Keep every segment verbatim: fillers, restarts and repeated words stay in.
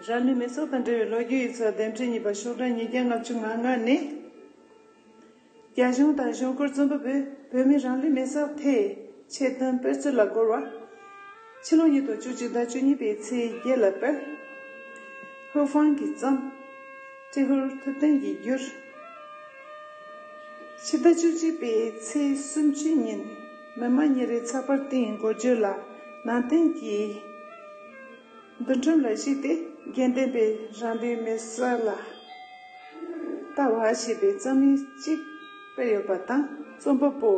རང་ལུས་མེ་སྲེག་དང་འབྲེལ་བའི་ལོ་རྒྱུས་ཡིག་ཚགས་འདེམས་སྒྲིག་གཉིས་པ་ཤོག་གྲངས་ཉིས་བརྒྱ་ལྔ་བཅུ་ང་ལྔ་ནི། རྒྱ་གཞུང་དང་གཞུང་སྒེར་བཙོན་པ་པོས་བོད་མིའི་རང་ལུས་མེ་སྲེག་ཐད་ཆེད་དོན་དཔེར་མཚོན་ལ་རྒོལ་བ། ཕྱི་ལོ་ཉིས་སྟོང་བཅུ་གཅིག་ཟླ་བཅུ་གཉིས་པའི་ཚེས་བརྒྱད་ལ་སྤེལ། ཧུའུ་ཧྥང་གིས་བརྩམས། ཀྲི་ཧུར་ཐུབ་བསྟན་གྱིས་བསྒྱུར། ཕྱི་ཟླ་བཅུ་གཅིག་པའི་ཚེས་སུམ་ཅུ་ཉིན་མི་མང་ཉིན་རེའི་ཚགས་པར་སྟེང་འགོ་བརྗོད་ལ་ནང་བསྟན་གྱི་འདུལ་ཁྲིམས་ལ་གཞིགས་ཏེ་དགེ་ལྡན་པའི་རང་ལུས་མེ་སྲེག་ལ་ལྟ་བ་ཞེས་པའི་རྩོམ་ཡིག་ཅིག་སྤེལ་ཡོད་པ་དང་། རྩོམ་པ་པོ་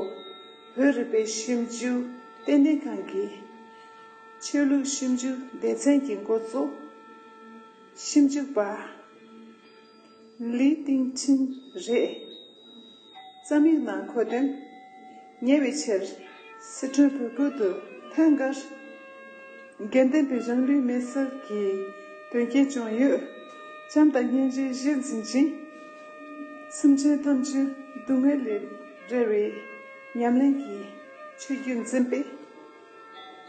བོད་རིག་པའི་ཞིབ་འཇུག་ལྟེ་གནས་ཁང་གི་ཆོས་ལུགས་ཞིབ་འཇུག་སྡེ་ཚན་གྱི་འགོ་གཙོ་ཞིབ་འཇུག་པ་ལི་ཏིང་ཁྲིན་རེད། རྩོམ་ཡིག་ནང་འཁོད་དོན། ཉེ་བའི་ཆར་སི་ཁྲོན་བོད་ཁུལ་དུ་ཐང་གར་དགེ་ལྡན་པའི་རང་ལུས་མེ་སྲེག་གི་དོན་རྐྱེན་བྱུང་ཡོད། བྱམས་དང་སྙིང་རྗེ་གཞིར་འཛིན་ཅིང་། སེམས་ཅན་ཐམས་ཅད་སྡུག་བསྔལ་ལས་བསྒྲལ་བའི་ཉམས་ལེན་གྱི་ཆོས་བརྒྱུད་འཛིན་པའི་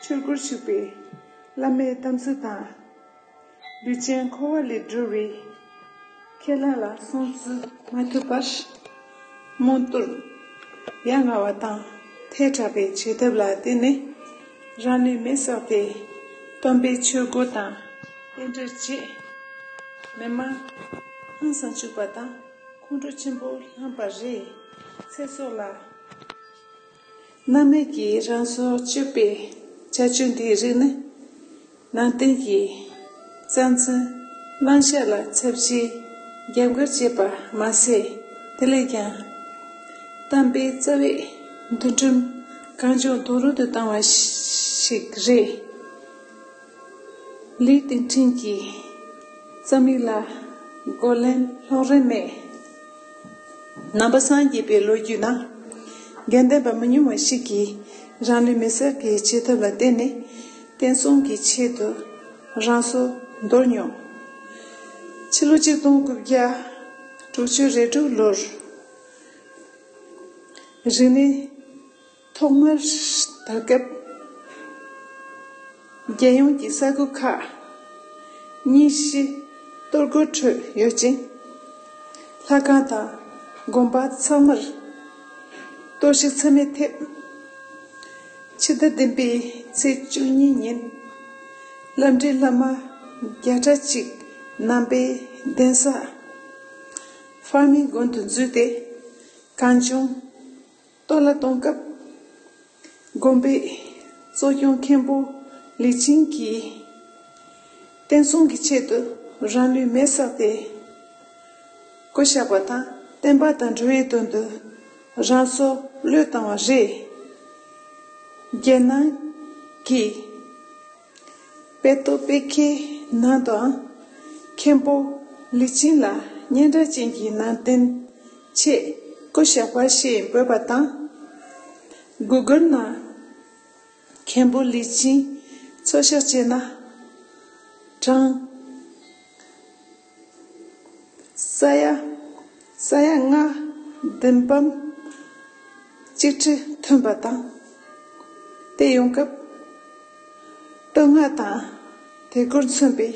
ཆོས་སྒོར་ཞུགས་པའི་བླ་མའི་དམ་ཚིག་དང་། ལུས་ཅན་འཁོར་བ་ལས་སྒྲོལ་བའི་ཁས་བླངས་ལ་སྲུང་བརྩི་མ་ཐུབ་པར་རྨོངས་གཏོར་ཡ་ང་བ་དང་ཐལ་དྲགས་པའི་བྱེད་ཐབས་ལ་བརྟེན་ནས་རང་ལུས་མེ་བསྲེགས་ཏེ་སྟོན་པའི་ཆོས་སྒོ་དང་རྟེན་འབྲེལ་བཅས་མི་མང་ཧང་སང་བཅུག་པ་དང་ཁོང་ཁྲོ་ཆེན་པོ་བསླངས་པ་རེད། ཚེ་སྲོག་ལ། སྣང་མེད་ཀྱིས་རང་སྲོག་གཅོད་པའི་བྱ་སྤྱོད་འདིའི་རིགས་ནི། ནང་བསྟན་གྱི་རྩ་འཛིན་བླང་བྱ་ལ་ཚབས་ཆེའི་རྒྱབ་འགལ་བྱེད་པ་མ་ཟད། དེ་ལས་ཀྱང་། དམ་པའི་རྩ་བའི་འདུལ་ཁྲིམས་གང་བྱུང་རྡོག་རོལ་དུ་བཏང་བ་ཞིག་རེད། ལི་ཏིང་ཁྲིན་གྱི་རྩོམ་ཡིག་ལ་རྒོལ་ལན་སློག་རིན་མེད། ནང་པ་སངས་རྒྱས་པའི་ལོ་རྒྱུས་ནང་། དགེ་ལྡན་པ་མི་ཉུང་བ་ཞིག་གིས་རང་ལུས་མེ་སྲེག་གི་བྱེད་ཐབས་ལ་བརྟེན་ནས་བསྟན་སྲུང་གི་ཆེད་དུ་རང་སྲོག་འདོར་མྱོང་། ཕྱི་ལོ་ཆིག་སྟོང་དགུ་བརྒྱ་དྲུག་ཅུ་རེ་དྲུག་ལོར་རིག་གནས་ཐོག་མར་དར་སྐབས། རྒྱལ་ཡོངས་ཀྱི་ས་ཁུལ་ཁག་གཉིས་བཞི་གཏོར་རྒོལ་ཁྲོད་ཡོད་ཅིང་། ལྷ་ཁང་དང་དགོན་པ་ཚང་མར་གཏོར་བཤིག་ཚད་མེད་ཐེབས། ཕྱི་ཟླ་བདུན་པའི་ཚེས་བཅུ་གཉིས་ཉིན་བླ་བྲེ་བླ་མ་བརྒྱ་ཕྲག་གཅིག་ནང་པའི་གདན་ས་ཧྥ་མིན་དགོན་དུ་འཛུལ་ཏེ་གང་བྱུང་གཏོར་བརླག་གཏོང་སྐབས། དགོན་པའི་གཙོ་སྐྱོང་མཁན་པོ་ལི་ཆིང་གིས་བསྟན་སྲུང་གི་ཆེད་དུ་རང་ལུས་མེ་བསྲེགས་ཏེ་བཀོད་བཞག་པ་དང་། བསྟན་པ་དང་འགྲོ་བའི་དོན་དུ་རང་སྲོག་བློས་བཏང་བ་རེད། རྒྱལ་ནང་གི་པེ་ཏོ་པེ་ཁེ་ནང་དུའང་མཁན་པོ་ལི་ཆིང་ལ་སྙན་གྲགས་ཅན་གྱི་ནང་བསྟན་ཆེད་བཀོད་བཞག་པ་ཞེས་འབོད་པ་དང་། གུ་གལ་ནང་མཁན་པོ་ལི་ཆིང་འཚོལ་བཤེར་བྱས་ན། གྲངས་ས་ཡ་ས་ཡ་ལྔ་བདུན་པའམ་གཅིག་ཁྲི་ཐོན་པ་དང་། དེ་ཡོང་སྐབས་བསྟོད་བསྔགས་དང་དད་གུས་མཚོན་པའི་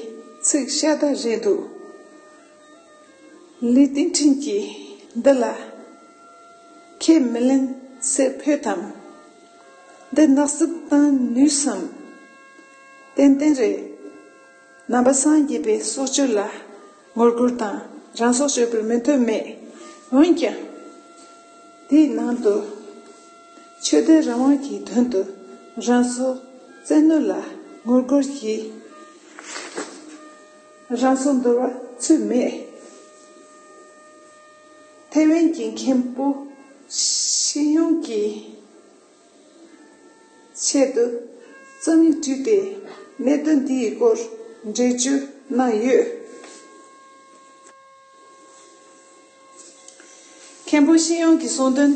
ཚིག་ཤ་སྟག་རེད་འདུག་ལི་ཏིང་ཁྲིན་གྱིས་འདི་ལ་ཁས་མི་ལེན་ཟེར་ཕོད་དམ། འདི་ནག་སུབ་བཏང་ནུས་སམ། ཏན་ཏན་རེད། ནང་པ་སངས་རྒྱས་པའི་སྲོག་གཅོད་ལ་ངོ་རྒོལ་དང་རང་སྲོག་གཅོད་པར་མོས་མཐུན་མེད། འོན་ཀྱང་། དེའི་ནང་དུ་ཆོས་དད་རང་དབང་གི་དོན་དུ་རང་སྲོག་བཙན་གནོན་ལ་ངོ་རྒོལ་གྱིས་རང་སྲོག་འདོར་བ་ཚུད་མེད། ཐའེ་ཝན་གྱི་མཁན་པོ་ཤིན་ཡུང་གིས་ཆེད་དུ་རྩོམ་ཡིག་བྲིས་ཏེ་གནད་དོན་འདིའི་སྐོར་འགྲེལ་བརྗོད་གནང་ཡོད། མཁན་པོ་ཤིན་ཡུང་གིས་གསུངས་དོན།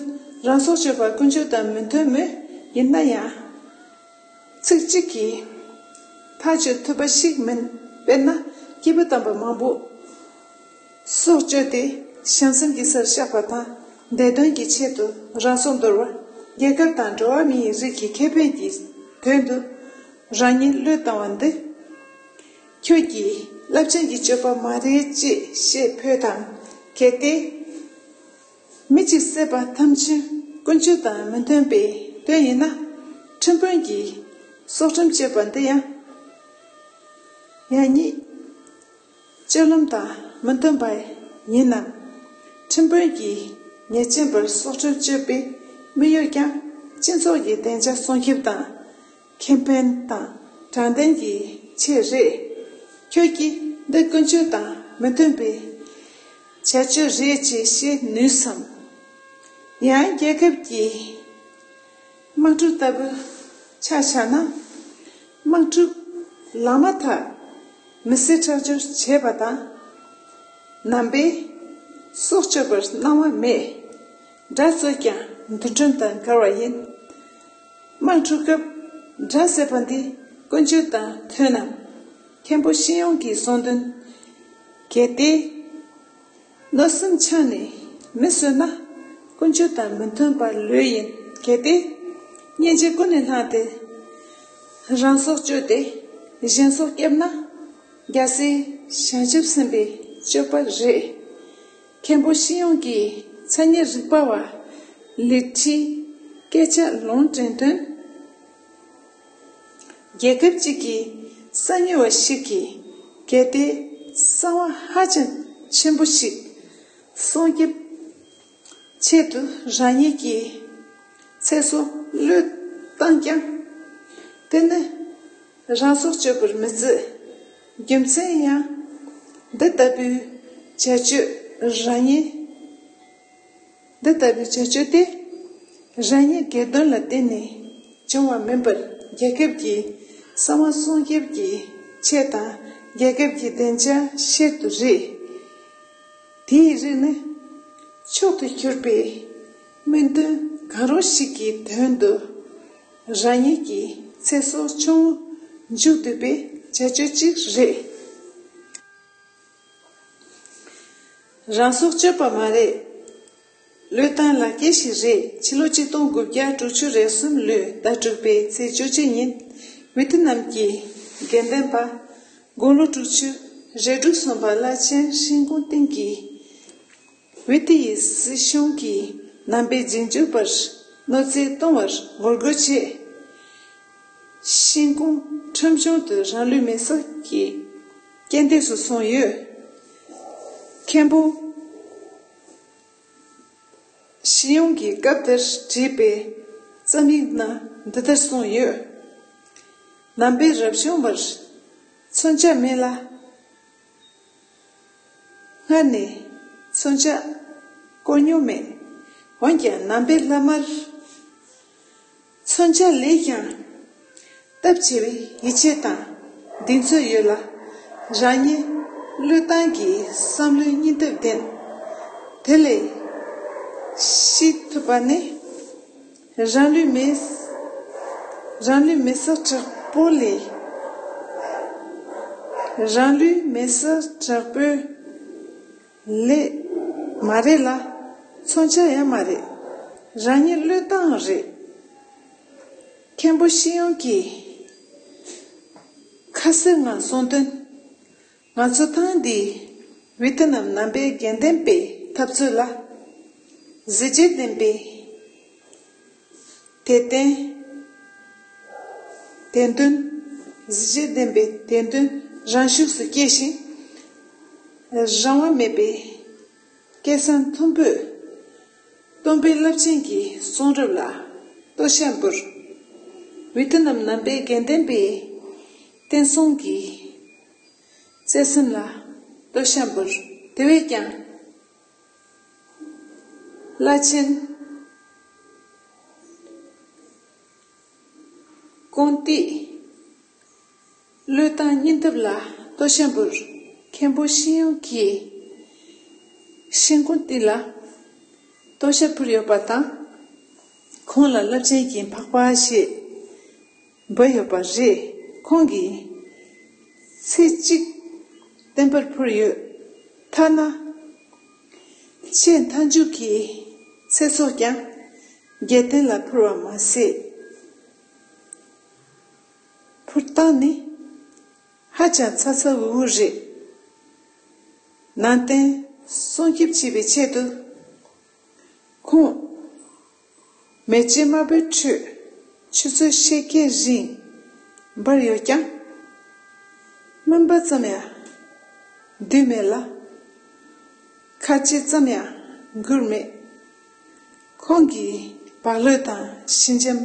རང་སྲོག་གཅོད་པ་ཀུན་སྤྱོད་དང་མི་མཐུན་མོད། ཡིན་ན་ཡང་། ཚིག་གཅིག་གིས་ཐག་གཅོད་ཐུབ་པ་ཞིག་མིན། དཔེར་ན་སྐྱེས་བུ་དམ་པ་མང་པོ་སྲོག་གཅོད་དེ་བྱང་སེམས་ཀྱི་སར་གཤེགས་པ་དང་། བདེན་དོན་གྱི་ཆེད་དུ་རང་སྲོག་འདོར་བ། རྒྱལ་ཁབ་དང་འགྲོ་བ་མིའི་རིགས་ཀྱི་ཁེ་ཕན་གྱི་དོན་དུ་རང་ཉིད་བློས་བཏང་བ་འདི། ཁྱོད་ཀྱིས་ རླབས་ཆེན་གྱི་སྤྱོད་པ་མ་རེད་ཅེས་བཤད་ཕོད་དམ། གལ་ཏེ། མི་གཅིག་བསད་པ་ཐམས་ཅད་ཀུན་སྤྱོད་དང་མི་མཐུན་པའི་དོན་ཡིན་ན། ཁྲིམས་དཔོན་གྱིས་སྲོག་ཁྲིམས་གཅོད་པ་འདི་ཡང་ཡང་ཉིད་སྤྱོད་ལམ་དང་མི་མཐུན་པ་ཡིན་ནམ། ཁྲིམས་དཔོན་གྱིས་ཉེས་ཅན་པར་སྲོག་ཁྲིམས་གཅོད་པའི་དམིགས་ཡུལ་ཀྱང་སྤྱི་ཚོགས་ཀྱི་བདེ་འཇགས་སྲུང་སྐྱོབ་དང་། ཁེ་ཕན་དང་དྲང་བདེན་གྱི་ཆེད་རེད། ཁྱོད་ཀྱིས་འདི་ཀུན་སྤྱོད་དང་མི་མཐུན་པའི་བྱ་སྤྱོད་རེད་ཅེས་བཤད་ནུས་སམ། ཡང་རྒྱལ་ཁབ་ཀྱི་དམག་འཁྲུག་ལྟ་བུ་ཆ་བཞག་ན། དམག་འཁྲུག་ལངས་མ་ཐག་མི་སེར་ཁྲག་སྦྱོར་བྱས་པ་དང་། ནང་པའི་སྲོག་གཅོད་པར་སྣང་བ་མེད། དགྲ་ཚོས་ཀྱང་འདུལ་ཁྲིམས་དང་འགལ་བ་ཡིན། དམག་འཁྲུག་སྐབས་དགྲ་བསད་པ་འདི་ཀུན་སྤྱོད་དང་མཐུན་ནམ། མཁན་པོ་ཤེས་ཡོན་གྱིས་གསུངས་དོན། གལ་ཏེ། གནོད་སེམས་འཆང་ནས་མི་གསོད་ན་ཀུན་སྤྱོད་དང་མི་མཐུན་པ་ལོས་ཡིན། གལ་ཏེ། སྙིང་རྗེ་ཀུན་ནས་བསླངས་ཏེ། རང་སྲོག་གཅོད་དེ་གཞན་སྲོག་བསྐྱབས་ན། རྒྱལ་སྲས་བྱང་ཆུབ་སེམས་དཔའི་སྤྱོད་པ་རེད། མཁན་པོ་ཤེས་ཡོན་གྱིས་མཚན་ཉིད་རིག་པ་བ་ལི་ཁྲིའི་སྐད་ཆ་ལུང་དྲན་དོན། རྒྱལ་ཁབ་ཅིག་གི་གསང་ཉུལ་བ་ཞིག་གིས། གལ་ཏེ་གསང་བ་ཧ་ཅང་ཆེན་པོ་ཞིག་སྲུང་སྐྱོབ་ཆེད་དུ་རང་ཉིད་ཀྱི་ཚེ་སྲོག་བློས་བཏང་ཀྱང་། དེ་ནི་རང་སྲོག་གཅོད་པར་མི་བརྩི། རྒྱུ་མཚན་ཡང་འདི་ལྟ་བུའི་བྱ་སྤྱོད་རང་ཉིད། འདི་ལྟ་བུའི་བྱ་སྤྱོད་དེ། རང་ཉིད་སྒེར་དོན་ལ་བརྟེན་ནས་བྱུང་བ་མིན་པར། རྒྱལ་ཁབ་ཀྱི་གསང་བ་སྲུང་སྐྱོབ་ཀྱི་ཆེད་དང་། རྒྱལ་ཁབ་ཀྱི་བདེ་འཇགས་ཆེད་དུ་རེད། དེའི་རིགས་ནི། མཆོག་ཏུ་གྱུར་པའི་སྨོན་འདུན་གང་རུང་ཞིག་གི་དོན་དུ། རང་ཉིད་ཀྱི་ཚེ་སྲོག་ཆུང་ངུ་མཇུག་བསྡུ་བའི་བྱ་སྤྱོད་ཅིག་རེད། རང་སྲོག་གཅོད་པ་མ་རེད། བློས་བཏང་ལག་འཁྱེར་ཞིག་རེད། ཕྱི་ལོ་ཆིག་སྟོང་དགུ་བརྒྱ་དྲུག་ཅུ་རེ་གསུམ་ལོའི་ཟླ་དྲུག་པའི་ཚེས་བཅུ་གཅིག་ཉིན། ཝི་ཏི་ནམ་གྱི་དགེ་ལྡན་པ། དགུང་ལོ་དྲུག་ཅུ་རེ་དྲུག་སོན་པ་བླ་ཆེན་ཧྲིན་ཀུང་ཏིང་གིས། ཝི་ཏི་ཡི་སྲིད་གཞུང་གིས་ནང་པའི་རྗེས་འཇུག་པར་གནོད་འཚེ་གཏོང་བར་ངོ་རྒོལ་ཆེད། ཧྲིན་ཀུང་ཁྲིམས་གཞུང་དུ་རང་ལུས་མེར་སྲེག་གི་རྐྱེན་འདས་སུ་སོང་ཡོད། མཁན་པོ་ཤེས་ཡོན་གྱིས་སྐབས་དེར་བྲིས་པའི་རྩོམ་ཡིག་ནང་འདི་ལྟར་གསུངས་ཡོད། ནང་པའི་རབ་བྱུང་བར་མཚོན་ཆ་མེད་ལ། སྔར་ནས་མཚོན་ཆ་བཀོལ་མྱོང་མེད། འོན་ཀྱང་ནང་པའི་བླ་མར་མཚོན་ཆ་ལས་ཀྱང་སྟབས་ཆེ་བའི་ཡིད་ཆེས་དང་གདེང་ཚོད་ཡོད་ལ། རང་ཉིད་བློས་བཏང་གི་བསམ་བློའི་སྙིང་སྟོབས་ལྡན། དེ་ལས་ཤེས་ཐུབ་པ་ནི། རང་ལུས་མེ། རང་ལུས་མེ་སྲེག་དྲག་པོ་ལས། རང་ལུས་མེ་སྲེག་དྲག་པོའི་ལས་མ་རེད་ལ། མཚོན་ཆ་ཡང་མ་རེད། རང་ཉིད་བློས་བཏང་རེད། མཁན་པོ་ཤེས་ཡོན་གྱིས་ཁ་གསལ་ངང་གསུངས་དོན། ང་ཚོ་ཐེངས་འདིའི་ཝི་ཏི་ནམ་ནང་པའི་དགེ་ལྡན་པའི་འཐབ་རྩོད་ལ། གཟི་བརྗིད་ལྡན་པའི་དད་རྟེན། དད་འདུན། གཟི་བརྗིད་ལྡན་པའི་དད་འདུན་རང་ཤུགས་སུ་སྐྱེས་ཤིང་། རང་དབང་མེད་པའི་སྐལ་བཟང་མཐོན་པོས། སྟོན་པའི་རླབས་ཆེན་གྱི་གསུང་རབ་ལ་བསྟོད་ཞལ་འབུལ། ཝི་ཏི་ནམ་ནང་པའི་དགེ་ལྡན་པའི་བསྟན་སྲུང་གི་བརྩེ་སེམས་ལ་བསྟོད་ཞལ་འབུལ། དེ་བས་ཀྱང་བླ་ཆེན་ཀོང་ཏི། བློས་བཏང་སྙིང་སྟོབས་ལ་བསྟོད་ཞལ་འབུལ། མཁན་པོ་ཤེས་ཡོན་གྱིས་ཧྲིན་ཀུང་ཏི་ལ་བསྟོད་ཞལ་ཕུལ་ཡོད་པ་དང་། ཁོང་ལ་རླབས་ཆེན་གྱི་འཕགས་པ་ཞེས་འབོད་ཡོད་པ་རེད། ཁོང་གིས་ཚིག་གཅིག་བསྟན་པར་ཕུལ་ཡོད། ཐ་ན་ཆེས་མཐའ་མཇུག་གི་ཚེ་སྲོག་ཀྱང་རྒྱལ་བསྟན་ལ་ཕུལ་བ་མ་ཟད། ཕུལ་སྟངས་ནི་ཧ་ཅང་ཚ་ཚ་འུར་འུར་རེད། ནང་བསྟན་སྲུང་སྐྱོབ་བྱེད་པའི་ཆེད་དུ། ཁོང་མེ་ལྕེ་དམར་པོའི་ཁྲོད་ཆུ་ཚོད་ཕྱེད་ཀའི་རིང་འབར་ཡོད་ཀྱང་། རྨོངས་པ་ཙམ་ཡང་བསྡུས་མེད་ལ། ཁ་ལྕེ་ཙམ་ཡང་འགུལ་མེད། ཁོང་གི་བག་ལེབ་དང་ཞི་འཇམ།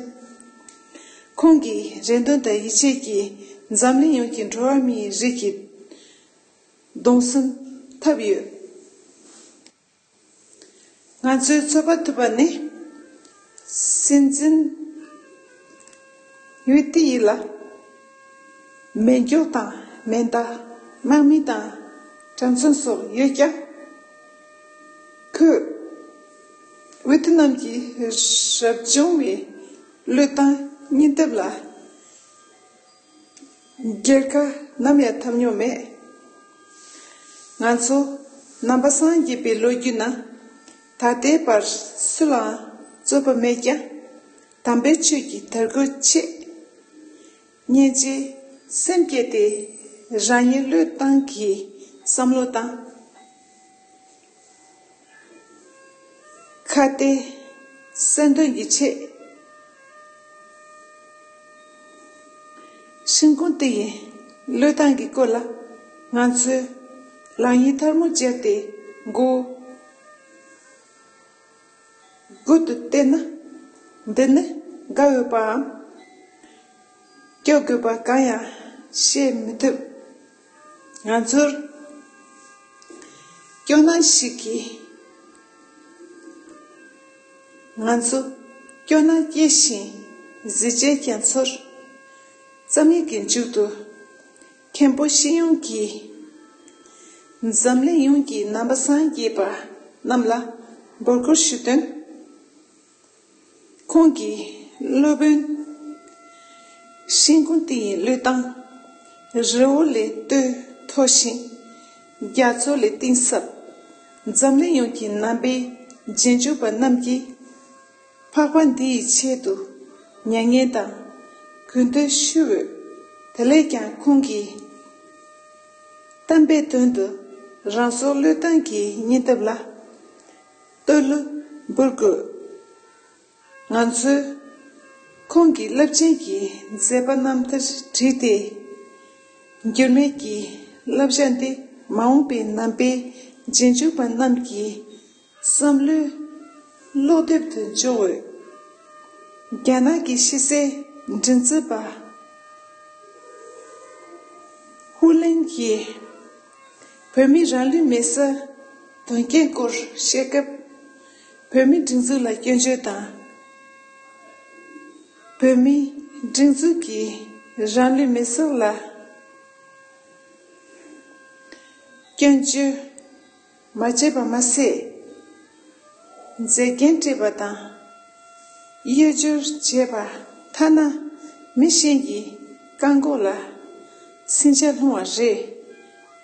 ཁོང་གི་རེ་འདུན་དང་ཡིད་ཆེས་ཀྱིས་འཛམ་གླིང་ཡོངས་ཀྱི་འགྲོ་བ་མིའི་རིགས་ཀྱི་གདུང་སེམས་ཐོབ་ཡོད། ང་ཚོའི་ཚོད་དཔག་ཐུབ་པ་ནི། སྲིད་འཛིན་ཝི་ཏི་ཡི་ལ་མེ་སྒྱོགས་དང་མེ་མདའ། དམག་མི་དང་གྲྭ་བཙུན་སོགས་ཡོད་ཀྱང་། ཁོས་ཝི་ཏི་ནམ་གྱི་རབ་བྱུང་བའི་བློས་བཏང་སྙིང་སྟོབས་ལ་རྒྱལ་ཁ་ནམ་ཡང་ཐོབ་མྱོང་མེད། ང་ཚོ་ནང་པ་སངས་རྒྱས་པའི་ལོ་རྒྱུས་ནང་ད་ལྟའི་བར་སུ་ལའང་རྩོད་པ་མེད་ཀྱང་། དམ་པའི་ཆོས་ཀྱི་དར་རྒུད་ཆེད། སྙིང་རྗེ་སེམས་བསྐྱེད་དེ་རང་ཉིད་བློས་བཏང་གི་བསམ་བློ་དང་། ཁ་གཏད་གསལ་འདོན་གྱི་ཆེད། ཤིན་ཀུན་ཏི་ཡི་བློས་བཏང་གི་སྐོར་ལ་ང་ཚོས་ལག་གཉིས་ཐལ་མོ་སྦྱར་ཏེ་མགོ་སྒུར་དུ་བལྟས་ན། འདི་ནི་དགའ་འོས་པའམ་སྐྱོ་དགོས་པ་གང་ཡང་བཤད་མི་ཐུབ། ང་ཚོར་སྐྱོ་སྣང་ཞིག་གིས། ང་ཚོ་སྐྱོ་སྣང་སྐྱེས་ཤིང་གཟི་བརྗིད་ཀྱང་ཚོར། རྩོམ་ཡིག་གི་མཇུག་ཏུ། མཁན་པོ་སྤྱི་ཡོངས་ཀྱིས་འཛམ་གླིང་ཡོངས་ཀྱི་ནང་པ་སངས་རྒྱས་པ་རྣམས་ལ་འབོད་སྐུལ་ཞུ་དོན། ཁོང་གི་སློབ་དཔོན་ཤིན་ཀུན་ཏི་ཡི་བློས་བཏང་རི་བོ་ལས་བརྟོལ་མཐོ་ཞིང་རྒྱ་མཚོ་ལས་གཏིང་ཟབ། འཛམ་གླིང་ཡོངས་ཀྱི་ནང་པའི་རྗེས་འཇུག་པ་རྣམས་ཀྱིས་འཕགས་པ་འདི་ཡི་ཆེད་དུ་མྱ་ངན་དང་གུས་འདུད་ཞུ་འོས། དེ་ལས་ཀྱང་ཁོང་གིས་བསྟན་པའི་དོན་དུ་རང་སྲོག་བློས་བཏང་གི་སྙིང་སྟོབས་ལ་བསྟོད་གླུ་འབུལ་དགོས། ང་ཚོས་ཁོང་གི་རླབས་ཆེན་གྱི་མཛད་པ་རྣམ་ཐར་བྲིས་ཏེ། འགྱུར་མེད་ཀྱི་བསླབ་བྱ་འདི་མ་འོངས་པའི་ནང་པའི་རྗེས་འཇུག་པ་རྣམས་ཀྱི་བསམ་བློའི་ཀློག་དེབ་ཏུ་འཇོག་འོས། རྒྱ་ནག་གི་ཕྱི་སྲིད་མགྲིན་ཚབ་པ་ཧུ་ལེན་གྱིས་བོད་མིའི་རང་ལུས་མེར་སྲེག་དོན་རྐྱེན་སྐོར་བཤད་སྐབས། བོད་མིའི་སྒྲིག་འཛུགས་ལ་སྐྱོན་བརྗོད་དང་། བོད་མིའི་སྒྲིག་འཛུགས་ཀྱི་རང་ལུས་མེར་སྲེག་ལ་སྐྱོན་བརྗོད་མ་བྱས་པ་མ་ཟད། མཛེས་རྒྱན་སྤྲས་པ་དང་། གཡོ་སྒྱུ་བྱས་པ་ཐ་ན་མི་གཞན་གྱི་རྐང་མགོ་ལ་སྲིན་བྱ་ལྷུང་བ་རེད།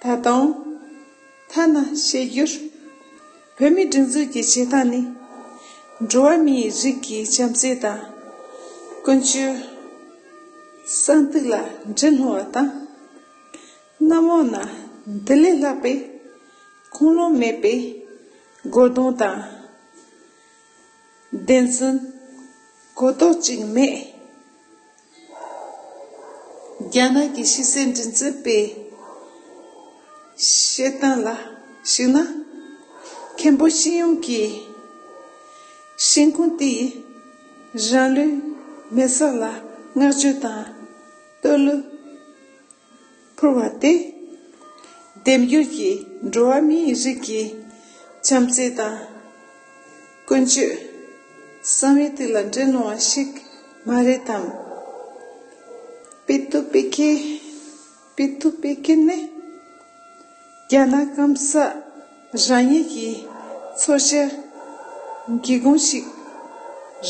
ད་དུང་ཐ་ན་བཤད་རྒྱུར། བོད་མིའི་སྒྲིག་འཛུགས་ཀྱི་བྱེད་སྟངས་ནི། འགྲོ་བ་མིའི་རིགས་ཀྱི་བྱམས་བརྩེ་དང་། ཀུན་སྤྱོད་གསང་ཐིག་ལ་འདྲེ་སློང་བ་དང་། གནམ་འོག་ན་འདི་ལས་ལྷག་པའི་ཁུངས་ལུང་མེད་པའི་དགོས་དོན་དང་བདེན་རྫུན་གོ་རྟོགས་ཅིག་མེད། རྒྱ་ནག་གི་ཕྱི་སྲིད་མགྲིན་ཚབ་པའི་བཤད་སྟངས་ལ་གཞིགས་ན། མཁན་པོ་སྤྱི་ཡོངས་ཀྱིས་ཤིན་ཀུན་ཏི་ཡི་རང་ལུས་མེར་སྲེག་ལ་བསྔགས་བརྗོད་དང་བསྟོད་གླུ་ཕུལ་བ་དེ། ལྡེམ་འགྱུར་གྱིས་འགྲོ་བ་མིའི་རིགས་ཀྱི་བྱམས་བརྩེ་དང་ཀུན་སྤྱོད་གསང་བའི་ཐིག་ལ་འདྲེ་སློང་བ་ཞིག་མ་རེད་དམ། པི་ཏུ་པི་ཀེ། པི་ཏུ་པི་ཀེ་ནི་རྒྱ་ནག་སྐམ་ས་རང་ཉིད་ཀྱི་ཚོར་ཤེས་སྒེའུ་ཁུང་ཞིག་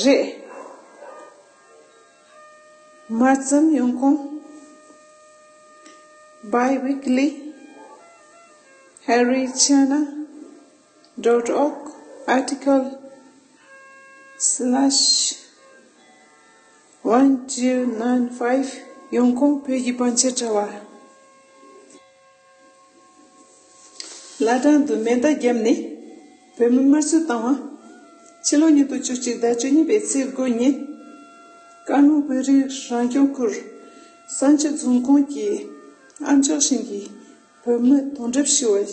རེད། མར་ཙམ་ཡོང་ཁུངས། Bi-weekly Harry China dot org article slash one two nine five ཡོང་ཁུངས། བོད་ཀྱི་བང་ཆེན་དྲ་བ། བླ་བྲང་དུ་མེ་མདའ་བརྒྱབ་ནས་བོད་མི་དམར་གསོད་བཏང་བ། ཕྱི་ལོ་ཉིས་སྟོང་བཅུ་གཅིག་ཟླ་བཅུ་གཉིས་པའི་ཚེས་དགུ་ཉིན། ཀན་ལྷོ་བོད་རིགས་རང་སྐྱོང་ཁུལ་བསང་ཆུ་རྫོང་ཁོངས་ཀྱི་ཨ་མཆོག་ཞིང་གི་བོད་མི་དོན་གྲུབ་ཞུ་བ།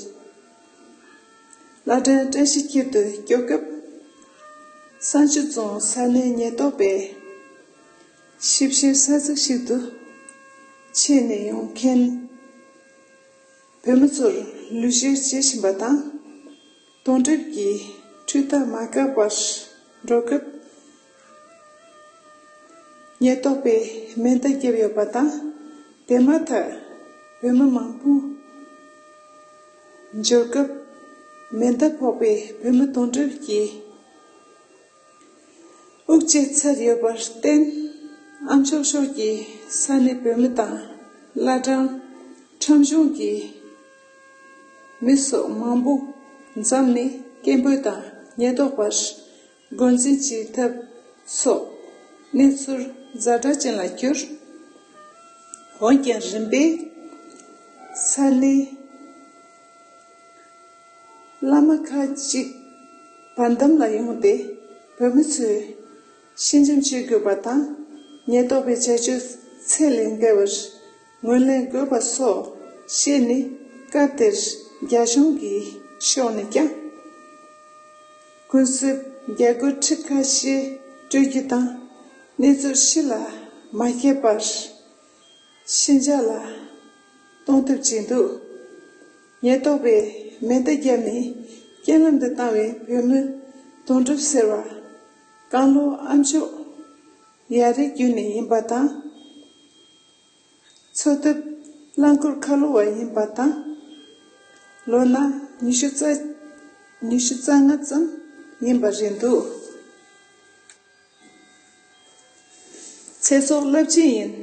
བླ་བྲང་བཀྲ་ཤིས་འཁྱིལ་དུ་སྐྱོད་སྐབས། བསང་ཆུ་རྫོང་ས་གནས་ཉེན་རྟོག་པས་ཞིབ་བཤེར་ས་ཚིགས་ཤིག་ཏུ་ཆེད་ནས་ཡོང་མཁན་བོད་མི་ཚོར་ལུས་བཤེར་བྱེད་བཞིན་པ་དང་། དོན་གྲུབ་ཀྱིས་འཕྲུལ་རྟ་མ་བཀག་པར་འགྲོ་སྐབས། ཉེན་རྟོག་པས་མེ་མདའ་བརྒྱབ་ཡོད་པ་དང་། དེ་མ་ཐག་བོད་མི་མང་པོ་འབྱོར་སྐབས། མེ་མདའ་ཕོག་པས་བོད་མི་དོན་གྲུབ་ཀྱི་དབུགས་ཆད་ཚར་ཡོད་པར་བརྟེན། ཨ་མཆོག་ཕྱོགས་ཀྱི་ས་གནས་བོད་མི་དང་། བླ་བྲང་ཁྲོམ་གཞུང་གི་མི་སོགས་མང་པོ་འཛོམས་ནས་སྐད་འབོད་དང་ཉེན་རྟོག་པར་འགོ་འཛིན་བྱེད་ཐབས་སོགས་གནས་ཚུལ་ཛ་དྲག་ཅན་ལ་གྱུར། འོན་ཀྱང་། རིམ་པས་ས་གནས་བླ་མ་ཁག་ཅིག་བར་འདུམ་ལ་ཡོང་སྟེ། བོད་མི་ཚོས་ཤིང་འཇམ་བྱེད་དགོས་པ་དང་། ཉེན་རྟོག་པའི་བྱ་སྤྱོད་ཚད་ལས་བརྒལ་བར་ངོས་ལེན་དགོས་པ་སོགས་བཤད་ནས། སྐབས་དེར་རྒྱ་གཞུང་གི་ཕྱོགས་ནས་ཀྱང་གུན་གསབ་རྒྱ་སྒོར་ཁྲི་ཁ་ཤས་སྤྲོད་རྒྱུ་དང་། གནས་ཚུལ་ཕྱི་ལ་མ་བཤད་པར་ཤིན་སྦྱངས་ལ་གཏོང་ཐབས་བྱས་འདུག། ཉེན་རྟོག་པས་མེ་མདའ་བརྒྱབ་ནས་རྐྱེན་ལམ་དུ་བཏང་བའི་བོད་མི་དོན་གྲུབ་ཟེར་བ། ཀན་ལྷོ་ཨ་མཆོག་ཡ་རི་རྒྱུད་ནས་ཡིན་པ་དང་། འཚོ་ཐབས་རླངས་འཁོར་ཁ་ལོ་བ་ཡིན་པ་དང་། ལོ་ན་ཉི་ཤུ་རྩ། ཉི་ཤུ་རྩ་ལྔ་ཙམ་ཡིན་པ་རེད་འདུག། ཚེ་སྲོག་རླབས་ཆེན་ཡིན།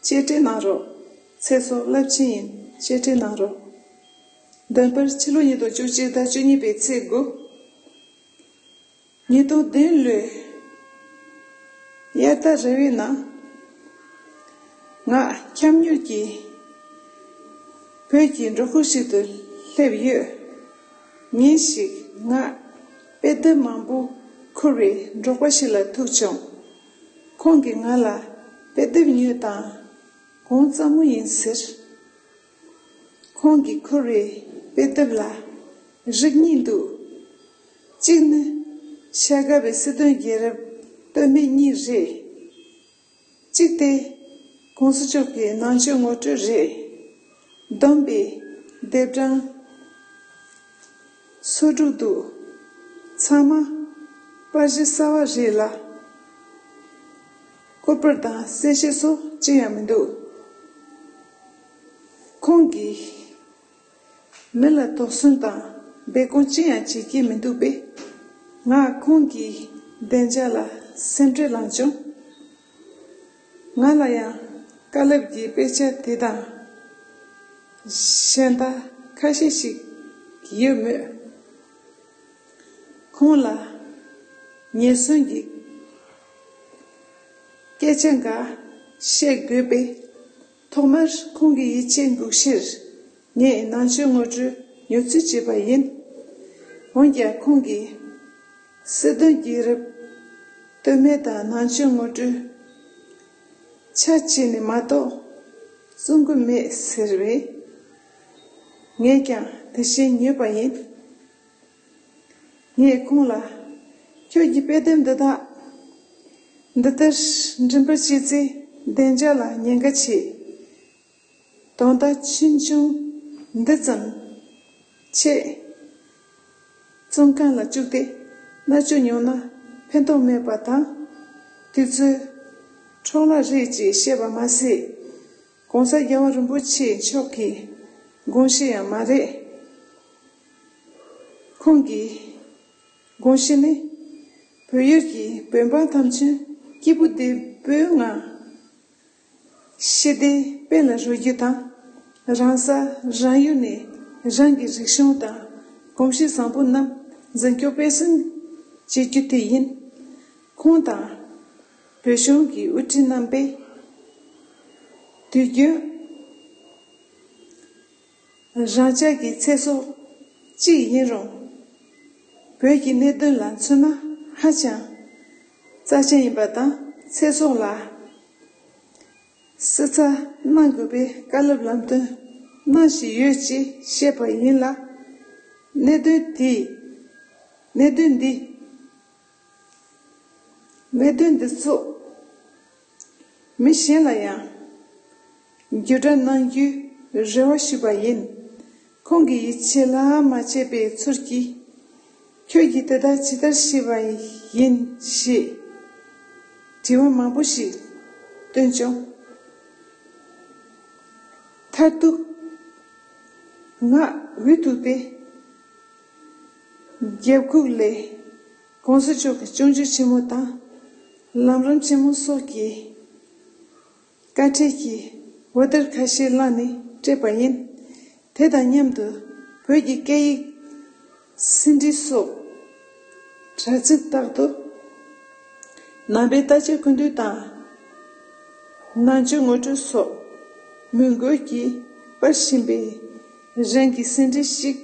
གཅེས་སྤྲས་གནང་རོགས། ཚེ་སྲོག་རླབས་ཆེན་ཡིན། གཅེས་སྤྲས་གནང་རོགས། འདོན་པར། ཕྱི་ལོ་ཉིས་སྟོང་བཅུ་གཅིག་ཟླ་བཅུ་གཉིས་པའི་ཚེས་དགུ། ཉིས་སྟོང་བདུན་ལོའི་དབྱར་ཟླ་རེ་བའི་ནང་། ང་འཁྱམ་ཉུལ་གྱིས་བོད་ཀྱི་འབྲོག་ཁུལ་ཞིག་ཏུ་སླེབས་ཡོད། ཉིན་ཞིག་ང་དཔེ་དེབ་མང་པོ་འཁུར་བའི་འབྲོག་པ་ཞིག་ལ་ཐུག་བྱུང་། ཁོང་གིས་ང་ལ་དཔེ་དེབ་ཉོས་དང་། གོང་ཙམ་མོ་ཡིན་ཟེར། ཁོང་གིས་འཁུར་བའི་དཔེ་དེབ་ལ་རིགས་གཉིས་འདུག། གཅིག་ནི་ཤར་དགའ་བའི་སྲིད་དོན་རྒྱལ་རབས་སྟོད་སྨད་གཉིས་རེད། གཅིག་དེ་༸གོང་ས་མཆོག་གི་ནང་ཆོས་ངོ་སྤྲོད་རེད། བསྡོམས་པས་ལྡེབ་གྲངས་སོ་དྲུག་འདུག། ཚང་མ་པར་གཞི་གསར་བ་རེད་ལ། སྐུ་པར་དང་གསལ་བཤད་སོགས་ཅི་ཡང་མི་འདུག། ཁོང་གིས་མི་ལ་དོགས་ཟོན་དང་སྦས་སྐུང་ཅི་ཡང་བྱེད་ཀྱི་མི་འདུག་པས། ང་ཁོང་གི་བདེ་འཇགས་ལ་སེམས་ཁྲལ་ལངས་བྱུང་། ང་ལ་ཡང་བཀའ་སློབ་ཀྱི་དཔེ་ཆ་དེ་དང་གཞན་དག་ཁ་ཤས་ཤིག་ཡོད་མོད། ཁོང་ལ་ཉེན་ཟོན་གྱི་སྐད་ཆ་འགའ་བཤད་དགོས་པས། ཐོག་མར་ཁོང་གི་ཡིད་ཆེས་འགུགས་ཕྱིར་ངས་ནང་ཆོས་ངོ་སྤྲོད་ཉོ་ཚུལ་བྱས་པ་ཡིན། འོན་ཀྱང་ཁོང་གིས་སྲིད་དོན་རྒྱལ་རབས་སྟོད་སྨད་དང་ནང་ཆོས་ངོ་སྤྲོད་ཆ་བྱས་ནས་མ་གཏོགས་གསུང་གི་མེད་ཟེར་བས། ངས་ཀྱང་དེ་བཞིན་ཉོས་པ་ཡིན། ངས་ཁོང་ལ། ཁྱོད་ཀྱི་དཔེ་དེབ་འདི་དག་འདི་ལྟར་འགྲེམས་སྤེལ་བྱས་ཚེ་བདེ་འཇགས་ལ་ཉེན་ཁ་ཆེ། དོན་དག་ཆུང་ཆུང་འདི་ཙམ་ཆེད་བཙོན་ཁང་ལ་བཅུག་སྟེ་མནར་གཅོད་མྱོང་ན་ཕན་ཐོགས་མེད་པ་དང་། དུས་ཚོད་འཕྲོ་བརླག་རེད་ཅེས་བཤད་པ་མ་ཟད། ༸གོང་ས་༸རྒྱལ་བ་རིན་པོ་ཆེ་མཆོག་གི་དགོངས་གཞི་ཡང་མ་རེད། ཁོང་གི་དགོངས་གཞི་ནི། བོད་ཡུལ་གྱི་བོད་འབངས་ཐམས་ཅད་སྐྱིད་པོ་བདེ་པོའི་ངང་ཞི་བདེའི་དཔལ་ལ་རོལ་རྒྱུ་དང་། རང་ས་རང་ཡུལ་ནས་རང་གི་རིག་གཞུང་དང་གོམས་གཤིས་བཟང་པོ་རྣམས་འཛིན་སྐྱོང་སྤེལ་གསུམ་བྱེད་རྒྱུ་དེ་ཡིན། ཁོང་དང་བོད་གཞུང་གི་དབུ་ཁྲིད་རྣམ་པས་དུས་རྒྱུན་རང་ཅག་གི་ཚེ་སྲོག་ གཅིག་ཡིན་རུང་། བོད་ཀྱི་གནད་དོན་ལ་མཚོན་ན་ཧ་ཅང་རྩ་ཆེན་ཡིན་པ་དང་། ཚེ་སྲོག་ལ་བསྲེ་ཚྭ་གནང་དགོས་པའི་བཀའ་སློབ་ལམ་སྟོན་གནང་བཞིན་ཡོད་ཅེས་བཤད་པ་ཡིན་ལ། གནད་དོན་དེ། གནད་དོན་འདི། གནད་དོན་འདི་ཚོ་མི་གཞན་ལ་ཡང་བརྒྱུད་བསྒྲགས་གནང་རྒྱུའི་རེ་བ་ཞུས་པ་ཡིན། ཁོང་གིས་ཡིད་ཆེས་ལ་མ་བྱས་པའི་ཚུལ་གྱིས། ཁྱོད་ཀྱིས་དེ་ལྟར་ཇི་ལྟར་ཤེས་པ་ཡིན་ཞེས་དྲི་བ་མང་པོ་ཞིག་བཏོན་བྱུང་། མཐར་ཐུག་ང་འུ་ཐུག་སྟེ། རྒྱབ་ཁུག་ལས་གོང་ས་མཆོག་གི་སྐྱབས་འཇུག་ཆེན་མོ་དང་ལམ་རིམ་ཆེན་མོ་སོགས་ཀྱི་བཀའ་ཁྲིད་ཀྱི་འོད་སྡེར་ཁ་ཤས་བླངས་ནས་སྤྲད་པ་ཡིན། དེ་དང་མཉམ་དུ་བོད་ཀྱི་སྐད་ཡིག་ཟིན་བྲིས་སོགས་དྲ་ཚིགས་དག་ཏུ་ནང་པའི་ལྟ་དཔྱད་སྐུ་མདུན་དང་ནང་ཆོས་ངོ་སྤྲོད་སོགས་མོས་གུས་ཀྱིས་པར་བཞིན་པའི་རང་གི་ཟིན་བྲིས་ཤིག་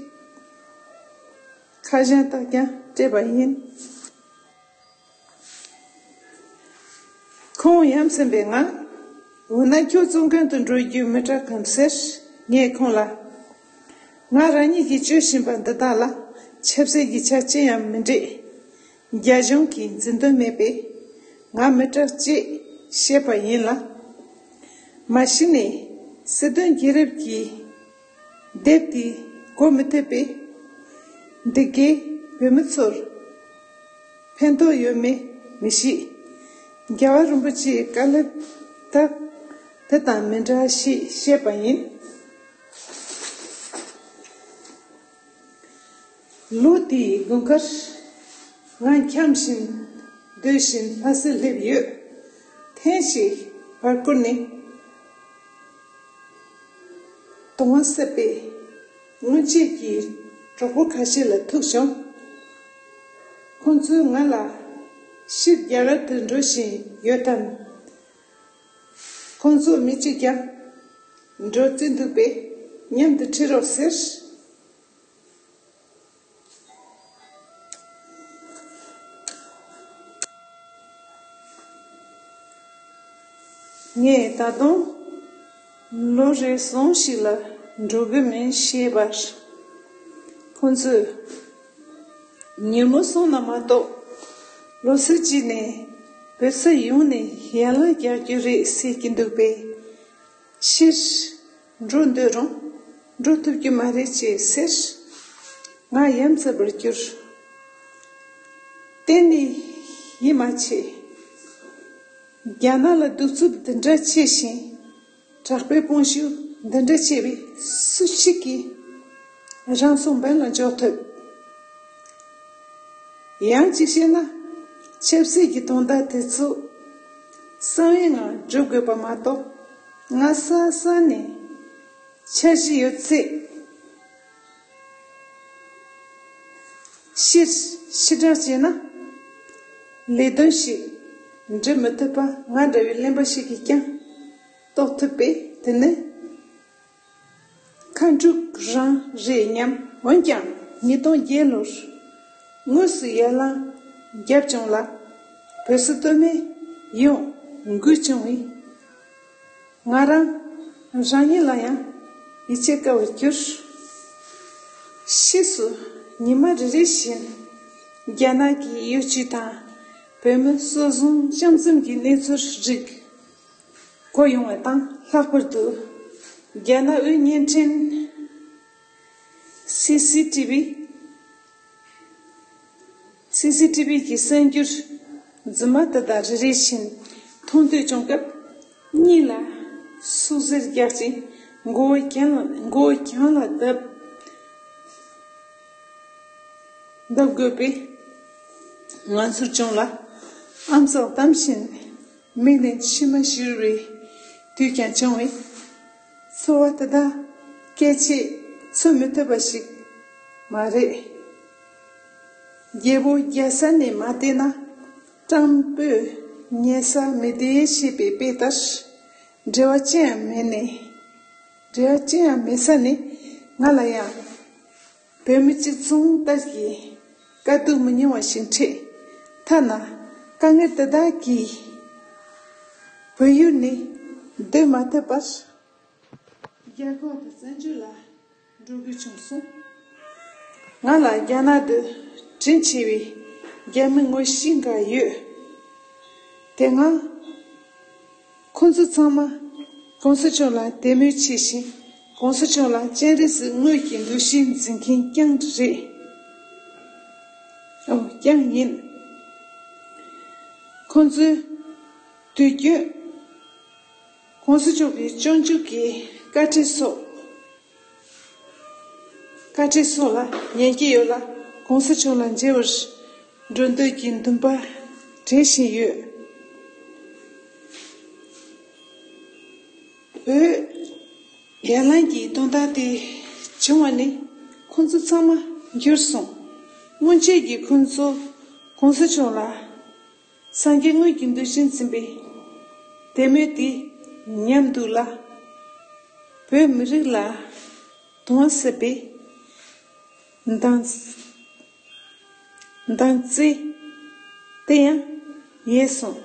ཁ་བྱང་དག་ཀྱང་སྤྲད་པ་ཡིན། ཁོང་ཡ་མཚན་པའི་ངང་། འོ་ན་ཁྱོད་བཙོན་ཁང་དུ་འགྲོ་རྒྱུའི་མི་སྐྲག་གམ་ཟེར། ངས་ཁོང་ལ། ང་རང་ཉིད་ཀྱིས་སྤྱོད་བཞིན་པ་འདི་དག་ལ་ཆབ་སྲིད་ཀྱི་ཆ་ཅི་ཡང་མི་འདྲེས། རྒྱ་གཞུང་གི་འཛིན་དོན་མེད་པས་ང་མི་སྐྲག་ཅེས་བཤད་པ་ཡིན་ལ། མ་གཞི་ནས་སྲིད་དོན་རྒྱལ་རབས་ཀྱི་དེབ་དེ་གོ་མི་ཐུབ་པས། འདི་གས་བོད་མི་ཚོར་ཕན་ཐོགས་ཡོད་མེད་མི་ཤེས། རྒྱལ་བ་རིན་པོ་ཆེའི་བཀའ་སློབ་དག་དེ་དང་མི་འདྲ་ཞེས་བཤད་པ་ཡིན། ལོ་དེའི་དགུན་ཁར་ང་འཁྱམས་བཞིན་སྡོད་བཞིན་ལྷ་སར་སླེབས་ཡོད། ཐེངས་ཤིག་བར་སྐོར་ནས། གདོང་བ་སྲབ་པའི་སྔོན་ཆད་ཀྱི་གྲོགས་པོ་ཁ་ཤས་ལ་ཐུག་བྱུང་། ཁོང་ཚོས་ང་ལ་ཕྱིར་རྒྱ་གར་དུ་འགྲོ་བཞིན་ཡོད་དམ། ཁོང་ཚོ་མི་གཅིག་ཀྱང་འགྲོ་རྩིས་འདུག་པས་མཉམ་དུ་ཁྲིད་རོགས་ཟེར། ངས་ད་དུང་ལོ་རེ་ཟུང་ཞིག་ལ་འགྲོ་གི་མིན་ཞེས་པར། ཁོང་ཚོས་ཉིན་མོ་སོང་ན་མ་གཏོགས་ལོ་སར་ཅིག་ནས་བོད་ས་ཡོང་ནས་ཡན་ལག་རྒྱག་རྒྱུ་རེད་ཟེར་གྱི་འདུག་པས། ཕྱིར་འགྲོ་འདོད་རུང་འགྲོ་ཐུབ་རྒྱུ་མ་རེད་ཅེས་ཟེར། ང་ཡ་མཚན་པར་གྱུར། གཏན་ནས་ཡིད་མ་ཆེས། རྒྱ་ནག་ལ་གདུག་རྩུབ་འདི་འདྲ་ཆེ་ཞིང་དྲག་པོའི་དཔུང་ཤུགས་འདི་འདྲ་ཆེ་བས་སུ་གཅིག་གིས་རང་སྲོག་འབེན་ལ་འཇོག་ཐུབ། ཡང་གཅིག་བཤད་ན། ཆབ་སྲིད་ཀྱི་དོན་དག་དེ་ཚོ་གསང་བའི་ངང་སྒྲུབ་དགོས་པ་མ་གཏོགས། སྔ་ས་ས་ནས་འཆར་གཞི་ཡོད་ཚད་ཕྱིར་ཕྱིར་བསྒྲགས་བྱས་ན། ལས་དོན་ཞིག་འགྲུབ་མི་ཐུབ་པ་ང་འདྲ་བའི་གླེན་པ་ཞིག་གིས་ཀྱང་རྟོགས་ཐུབ་པས། དེ་ནི་ཁ་འཁྲུག་རང་རེད་སྙམ། འོན་ཀྱང་ཉིས་སྟོང་བརྒྱད་ལོར་དངོས་སུ་ཡར་ལངས་བརྒྱབ་བྱུང་ལ། བོད་སྲིད་དོན་མེད་ཡོང་འགུལ་བྱུང་བས། ང་རང་རང་ཉིད་ལ་ཡང་ཡིད་ཆེས་དཀའ་བར་གྱུར། ཕྱིས་སུ་ཉི་མ་རེ་རེ་བཞིན་རྒྱ་ནག་གི་གཡོ་ཇུས་དང་བོད་མི་སྲོག་ཟུང་དཔྱངས་འཛུམ་གྱི་གནས་ཚུལ་རིགས་གོ་ཡོང་བ་དང་། ལྷག་པར་དུ་རྒྱ་ནག་དབུས་བརྙན་འཕྲིན་སི་སི་ཊི་བི། སི་སི་ཊི་བི་གི་གསར་འགྱུར་རྫུན་མ་དེ་དག་རེ་རེ་བཞིན་མཐོང་ཐོས་བྱུང་སྐབས། གཉིད་ལ་སུག་གཟེར་རྒྱག་ཅིང་མགོ་བོ་གྱང་ལ་མགོ་བོ་གྱང་ལ་བརྡབ་བརྡབ་དགོས་པའི་ངང་ཚུལ་བྱུང་ལ། ཨམ་སྲུ་བསྡམས་བཞིན་མིག་ནས་མཆི་མ་བཞུར་བའི་དུས་ཀྱང་བྱུང་བས། ཚོར་བ་དེ་དག་སྐད་ཆས་འཚོལ་མི་ཐུབ་པ་ཞིག་མ་རེད། རྒྱལ་པོ་རྒྱལ་ས་ནས་མ་བལྟས་ན། སྤྲང་པོས་ཉལ་ས་མི་བདེ་ཞེས་པའི་དཔེ་ལྟར། འབྲེལ་བ་ཅི་ཡང་མེད་ནས། འབྲེལ་བ་ཅི་ཡང་མེད་ས་ནས་ང་ལ་ཡང་ བོད་མི་སྤྱི་མཚུངས་ལྟར་གྱི་དཀའ་སྡུག་མི་ཉུང་བ་ཞིག་འཕྲད། ཐ་ན་དཀའ་ངལ་དེ་དག་གིས་བོད་ཡུལ་ནས་སྡོད་མ་ཐུབ་པར། རྒྱ་ཁོངས་དང་བཙན་བྱོལ་ལ་འགྲོ་དགོས་བྱུང་སོང་། ང་ལ་རྒྱ་ནག་ཏུ་དྲིན་ཆེ་བའི་རྒྱ་མི་ངོ་ཤེས་འགའ་ཡོད། དེ་སྔ་ཁོང་ཚོ་ཚང་མ་གོང་ས་མཆོག་ལ་དད་མོས་ཆེ་ཞིང་། གོང་ས་མཆོག་ལ་སྤྱན་རས་གཟིགས་དངོས་ཀྱི་འདུ་ཤེས་འཛིན་མཁན་རྐྱང་རེད། ཨོ། རྐྱང་ཡིན། ཁོང་ཚོས་དུས་རྒྱུན་གོང་ས་མཆོག་གི་སྐྱོན་བརྗོད་ཀྱི་བཀའ་ཁྲིད་སོགས། བཀའ་ཁྲིད་སོགས་ལ་ཉན་གྱི་ཡོད་ལ། གོང་ས་མཆོག་ལ་མཇལ་བར་འགྲོ་འདོད་ཀྱི་འདུན་པ་དྲན་བཞིན་ཡོད། བོད་ཡར་ལངས་ཀྱི་དོན་དག་དེ་བྱུང་བ་ནི་ཁོང་ཚོ་ཚང་མ་འགྱུར་སོང་། སྔོན་ཆད་ཀྱི་ཁོང་ཚོ་གོང་ས་མཆོག་ལ་སངས་རྒྱས་དངོས་ཀྱི་འདུ་ཤེས་འཛིན་པའི་དད་མོས་དེ་ཉམས་འདུག་ལ། བོད་མི་རིགས་ལ་དོན་སྲིད་པའི་འདང་འདང་རྩེ་དེ་ཡང་ཡལ་སོང་།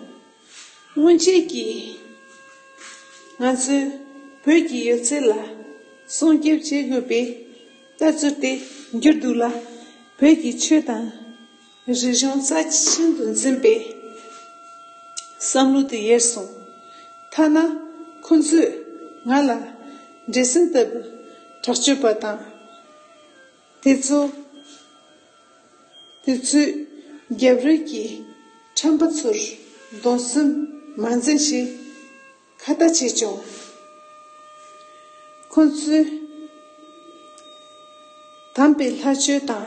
སྔོན་ཆད་ཀྱི་ང་ཚོས་བོད་ཀྱི་ཡོད་ཚད་ལ་སྲུང་སྐྱོབ་བྱེད་དགོས་པའི་ལྟ་ཚུལ་དེ་འགྱུར་འདུག་ལ། བོད་ཀྱི་ཆོས་དང་རིག་གཞུང་རྩ་ཆེན་དུ་འཛིན་པའི་བསམ་བློ་དེ་ཡལ་སོང་། ཐ་ན་ཁོ་ཚོས་ང་ལ་འདྲེ་སྲིན་ལྟ་བུ་དྲག་སྤྱོད་པ་དང་། དེ་ཚོ། དེ་ཚོས་རྒྱབ་རོལ་གྱི་ཁྲམ་པ་ཚོར་གདུང་སེམས་མ་འཛིན་ཞེས་ཁ་ཏ་བྱས་བྱུང་། ཁོ་ཚོས་དམ་པའི་ལྷ་ཆོས་དང་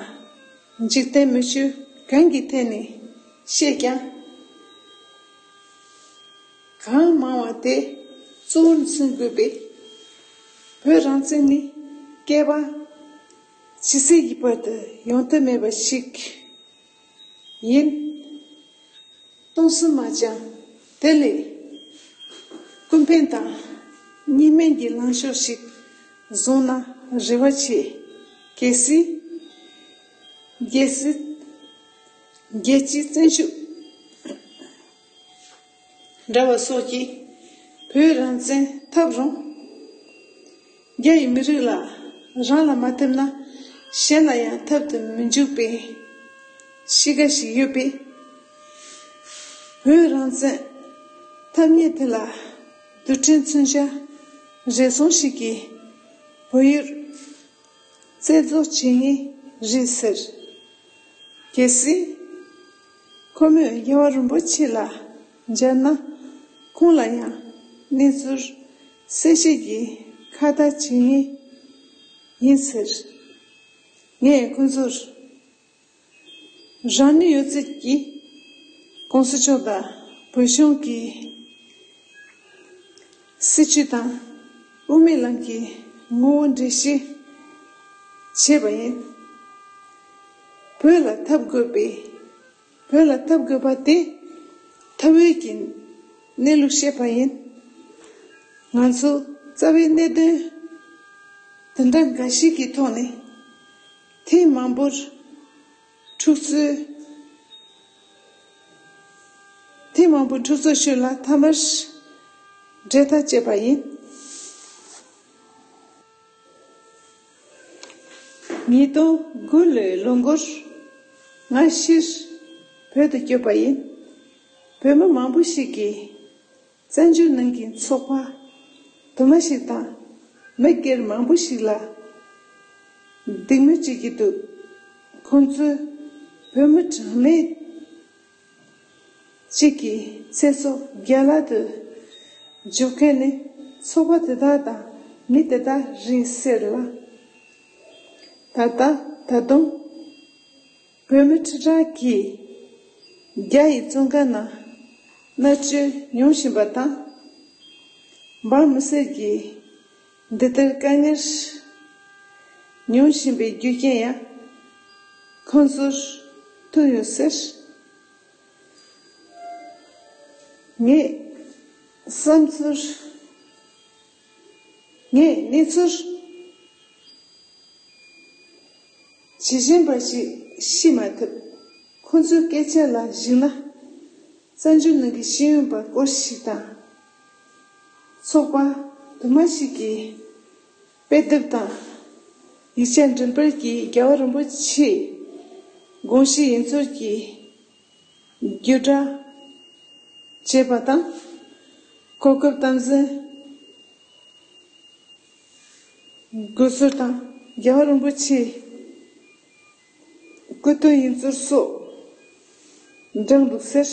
འཇིག་རྟེན་མི་ཆོས་གང་གི་ཐད་ནས་བཤད་ཀྱང་། གང་མང་བ་དེ་གཙོ་བོར་འཛིན་དགོས་པས། བོད་རང་བཙན་ནི་བསྐལ་པ་ཇི་སྲིད་ཀྱི་བར་དུ་ཡོང་ཐབས་མེད་པ་ཞིག་ཡིན། སྟོང་སེམས་མ་བཅངས། དེ་ལས་ཀུན་ཕན་དང་གཉིས་སྨན་གྱི་ལངས་ཕྱོགས་ཤིག་བཟུང་ན་རེ་བ་ཆེ། གལ་སྲིད་རྒྱལ་སྲིད་རྒྱལ་སྤྱིའི་བཙན་ཤུགས་འདྲ་བ་སོགས་ཀྱིས་བོད་རང་བཙན་འཐབ་རུང་། རྒྱ་ཡི་མི་རིགས་ལ་རང་ལ་མ་ཐེབས་ན་གཞན་ལ་ཡང་ཐེབས་དུ་མི་འཇུག་པའི་གཤིས་ཀ་ཞིག་ཡོད་པས། བོད་རང་བཙན་འཐབ་མཁན་དེ་ལ་རྡུལ་ཕྲན་མཚོན་ཆ་རེ་ཟུང་ཞིག་གིས་བོད་ཡུལ་རྩེ་རྫོགས་བྱེད་ངེས་རེད་ཟེར། གལ་སྲིད་ཁོ་མོས་རྒྱལ་བ་རིན་པོ་ཆེ་ལ་མཇལ་ན། ཁོང་ལ་ཡང་གནས་ཚུལ་གསལ་བཤད་ཀྱི་ཁ་བརྡ་བྱེད་ངེས་ཡིན་ཟེར། ངས་ཁོང་ཚོར་རང་ནུས་ཡོད་ཚད་ཀྱིས་གོང་ས་མཆོག་དང་བོད་གཞུང་གི་སྲིད་བྱུས་དང་དབུ་མའི་ལམ་གྱི་ངོ་བོ་འགྲེལ་བཤད་བྱས་པ་ཡིན། བོད་ལ་འཐབ་དགོས་པའི། བོད་ལ་འཐབ་དགོས་པ་དེ་འཐབ་འོས་ཀྱི་གནས་ལུགས་བཤད་པ་ཡིན། ང་ཚོ་རྩ་བའི་གནད་དོན་དེ་འདྲ་འགའ་ཞིག་གི་ཐོག་ནས་ཐེངས་མང་པོར་འཁྲུག་རྩོད། ཐེངས་མང་པོར་འཁྲུག་རྩོད་ཤོད་ལ་མཐའ་མར་འབྲེལ་ཐག་བཅད་པ་ཡིན། ཉིས་སྟོང་དགུ་ལོའི་ལོ་འགོར་ང་ཕྱིར་བོད་དུ་བསྐྱོད་པ་ཡིན། བོད་མི་མང་པོ་ཞིག་གིས་བཙན་བྱོལ་ནང་གི་ཚོགས་པ་དུ་མ་ཞིག་དང་མི་སྒེར་མང་པོ་ཞིག་ལ་སྡིགས་དམོད་བྱེད་ཀྱི་འདུག་ཁོང་ཚོས་བོད་མི་གྲངས་མེད་གཅིག་གི་ཚེ་སྲོག་རྒྱ་ལ་དུ་འཇོག་མཁན་ནི་ཚོགས་པ་དེ་དག་དང་མི་དེ་དག་རེད་ཟེར་ལ། ད་ལྟ་ད་དུང་བོད་མི་ཁྲི་ཕྲག་གིས་རྒྱ་ཡི་བཙོན་ཁང་ནང་མནར་གཅོད་མྱོང་བཞིན་པ་དང་། འབངས་མི་སེར་གྱིས་འདི་ལྟར་དཀའ་ངལ་མྱོང་བཞིན་པའི་རྒྱུ་རྐྱེན་ཡང་ཁོང་ཚོར་ཐུག་ཡོད་ཟེར། ངས་བསམ་ཚུལ། ངས་གནས་ཚུལ། དྲི་ཞིམ་པ་ཞིག་ཤེས་མ་ཐུབ། ཁོ་ཚོའི་སྐད་ཆ་ལ་གཞིགས་ན། གསར་འགྱུར་ནང་གི་ཤེས་ཡོན་པ་སྐོར་ཞིག་དང་། ཚོགས་པ་དུ་མ་ཞིག་གིས་དཔེ་དེབ་དང་ཡིག་ཆ་འགྲེམས་སྤེལ་གྱིས་རྒྱལ་བ་རིན་པོ་ཆེའི་དགོངས་གཞི་ཡིན་ཚུལ་གྱི་བརྒྱུད་བསྒྲགས་བྱས་པ་དང་། གོ་སྐབས་དམ་འཛིན་དགོས་ཚུལ་དང་། རྒྱལ་བ་རིན་པོ་ཆེའི་སྐུ་དོན་ཡིན་ཚུལ་སོགས་བགྲངས་འདུག་ཟེར།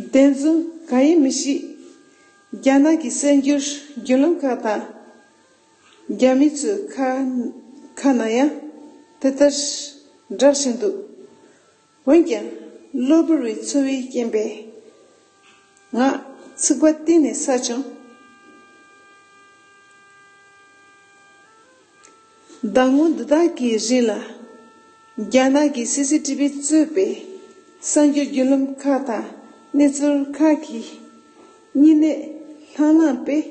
བདེན་རྫུན་གང་ཡིན་མི་ཤེས། རྒྱ་ནག་གི་གསར་འགྱུར་བརྒྱུད་ལམ་ཁག་དང་། རྒྱ་མི་ཚོའི་ཁ་ཁ་ན་ཡང་དེ་ལྟར་བསྒྲགས་བཞིན་འདུག་འོན་ཀྱང་གློ་བུར་བའི་ཚོར་བའི་རྐྱེན་པས། ང་ཚིག་པ་གཏིང་ནས་ཟ་བྱུང་། ཟླ་ངོ་འདི་དག་གི་རིང་ལ། རྒྱ་ནག་གི་སི་སི་ཊི་བི་གཙོས་པའི་གསར་འགྱུར་བརྒྱུད་ལམ་ཁག་དང་གནས་ཚུལ་ཁག་གིས་བརྙན་ལྷང་ལྷང་སྤེལ།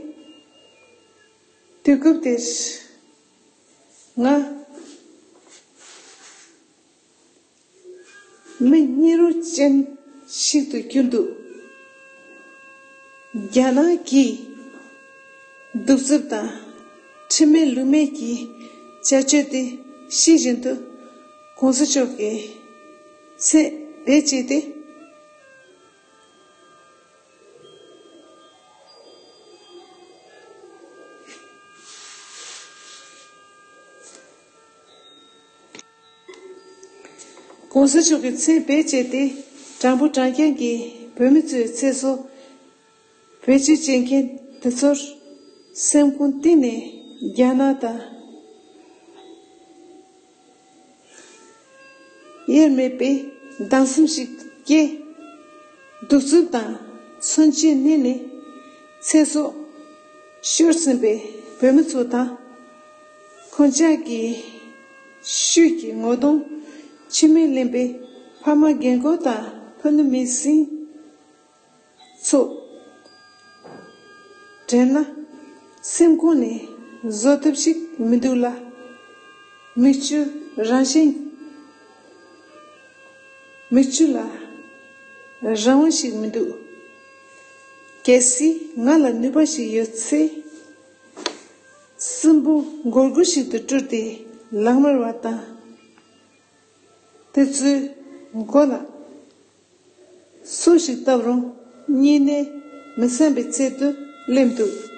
དུས་སྐབས་དེར་ང་མི་སྙིང་རུས་ཅན་ཞིག་ཏུ་གྱུར་འདུག་རྒྱ་ནག་གིས་གདུག་རྩུབ་དང་ཁྲིམས་མེད་ལུགས་མེད་ཀྱི་བྱ་སྤྱོད་དེ་ཤེས་བཞིན་དུ་གོང་ས་མཆོག་གི་མཚན་བེད་སྤྱད་དེ། གོང་ས་མཆོག་གི་མཚན་བེད་སྤྱད་དེ། དྲང་པོ་དྲང་རྐྱང་གིས་བོད་མི་ཚོའི་ཚེ་སྲོག་བེད་སྤྱོད་བྱེད་མཁན་དེ་ཚོར་སེམས་ཁོང་གཏིང་ནས་རྒྱ་ནག་དང་དབྱེར་མེད་པའི་སྡང་སེམས་ཤིག་སྐྱེས། གདུག་རྩུབ་དང་མཚོན་ཆའི་སྣེ་ནས་ཚེ་སྲོག་ཤོར་ཟིན་པའི་བོད་མི་ཚོ་དང་། ཁོང་ཅག་གི་ཤུལ་གྱི་ངོ་གདོང་མཆི་མས་བརླན་པའི་ཕ་མ་རྒན་འཁོགས་དང་ཕུ་ནུ་མི་སྲིང་ཚོ་དྲན་ན་སེམས་ཁོང་ནས་བཟོད་ཐབས་ཤིག་མི་འདུག་ལ། མིག་ཆུ་རང་བཞིན། མིག་ཆུ་ལ་རང་དབང་ཞིག་མི་འདུག་གལ་སྲིད་ང་ལ་ནུས་པ་ཞིག་ཡོད་ཚེ། སྲིན་པོ་མགོ་དགུ་ཞིག་ཏུ་སྤྲུལ་ཏེ་ལག་དམར་བ་དང་། དེ་ཚོའི་མགོ་ལ་སོ་ཞིག་བཏབ་རུང་། སྙིང་ནད་མི་སངས་པའི་ཚད་དུ་སླེབས་འདུག